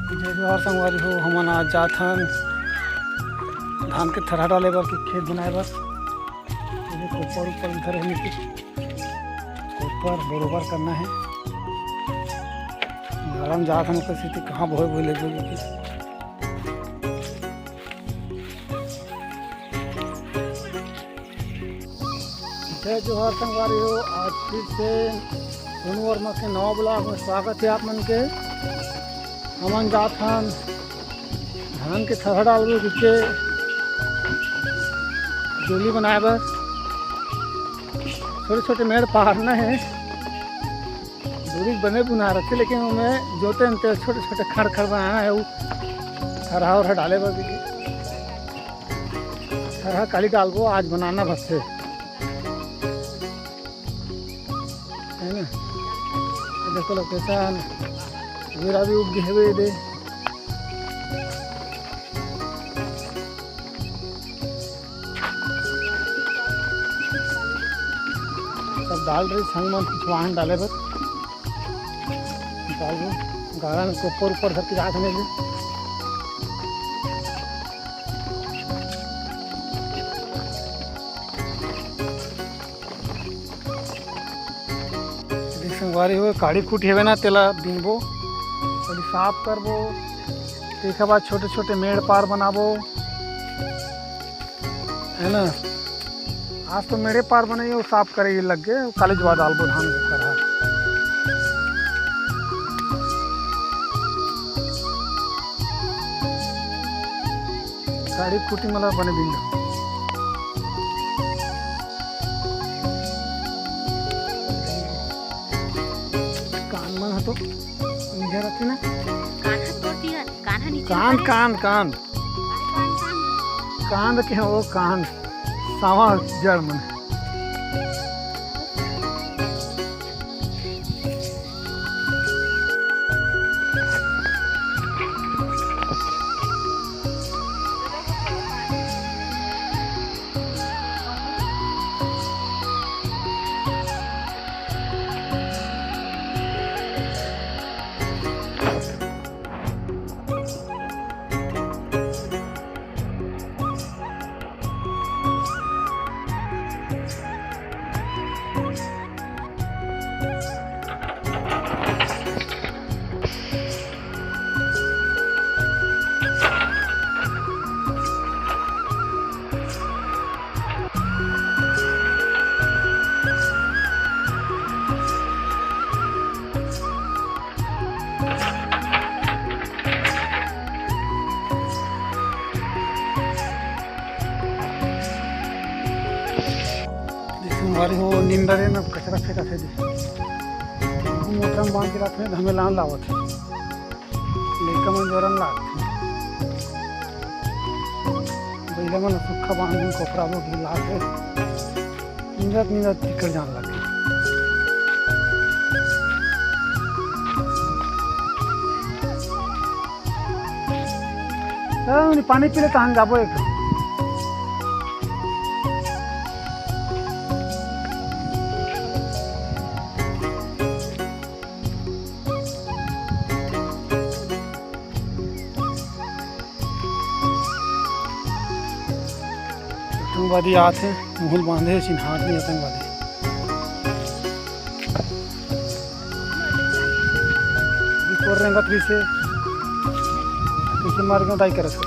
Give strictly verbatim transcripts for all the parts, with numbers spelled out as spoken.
जय जोहार संगवारी हो, हमन आज जात हन धान के थरहा डाले बर कि खेत बनाए बर। ये कोपर ऊपर उधर है नीचे, कोपर बरोबर करना है। गाड़ा म जात हन ओकर सेती कहाँ बोहे बोहे लेगबो कि। जय जोहार संगवारी हो, आज फिर से सोनू वर्मा के नवा ब्लॉग में स्वागत है आप मन के। हमन जात हन धान के थरहा डालबो के जोली बनाए बर। छोटे छोटे मेड़ पारना है, दूरी बने बुना रखे, लेकिन ओमे जोते अंते छोटे छोटे खड़ खड़ बनाना है, वो थरहा उरहा डाले बर। थरहा काली डालबो, आज बनाना बस है, है ना? देखो लोकेशन, बेरा भी उग गे हवे दे। सब डाल रही संग मन पिछवाहन डाले बर। डाल दो, गाड़ा में ऊपर ऊपर धर के जात हन ले। देख संगवारी हो, काड़ी खूटी हवे ना, तेला बीनबो, ओला साफ करबो, तेखर बाद छोटे छोटे मेड़ पार बनाबो, है ना। आज तो मेड़े पार बनाई, वो साफ करे लग गे, काली जब डालबो धान के थरहा। काड़ी खूटी मला बने बिंदा। कान मन ह तो निझा रथे ना। कान ह तोड़ दिया, कान ह नीचे कान, पड़े। कान, कान। कान, कान। कान के वो कान, सावा जड़ मन। संगवारी हो, नींद डरे न कचरा फेंकत हे दे। मोटरा में बांध के रखथे, धमेलान लावत हे। लइका मन जोरन लागथे। बइला मन सुक्खा बांध के कोपरा में भी लागथे। निंदत निंदत तिकर जान लगे। चल, पानी पी ले, तहन जाबो एक। आतंकवादी आत हे, मुहूं ल बांधे हे, चिन्हात नहीं आतंकवादी। अभी तोर रेंगत रहिस हे, तुझे मार के दाई करत हे।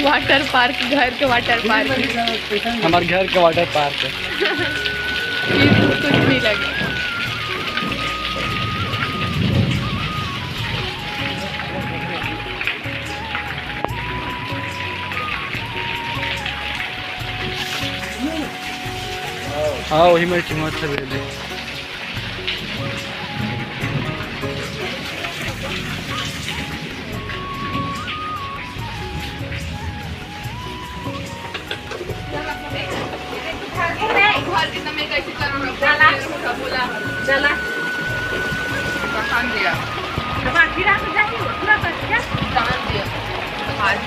वाटर पार्क, घर के वाटर पार्क। हमार घर के वाटर पार्क है। फिर कुछ नहीं लगे। हाँ, वही मैं चुमा था, दे दे। घर के तमे कैसे करो ना, बोला, बोला। चला। पसंद दिया। तो बाकी रात को जाके पूरा कर क्या? पसंद दिया। आज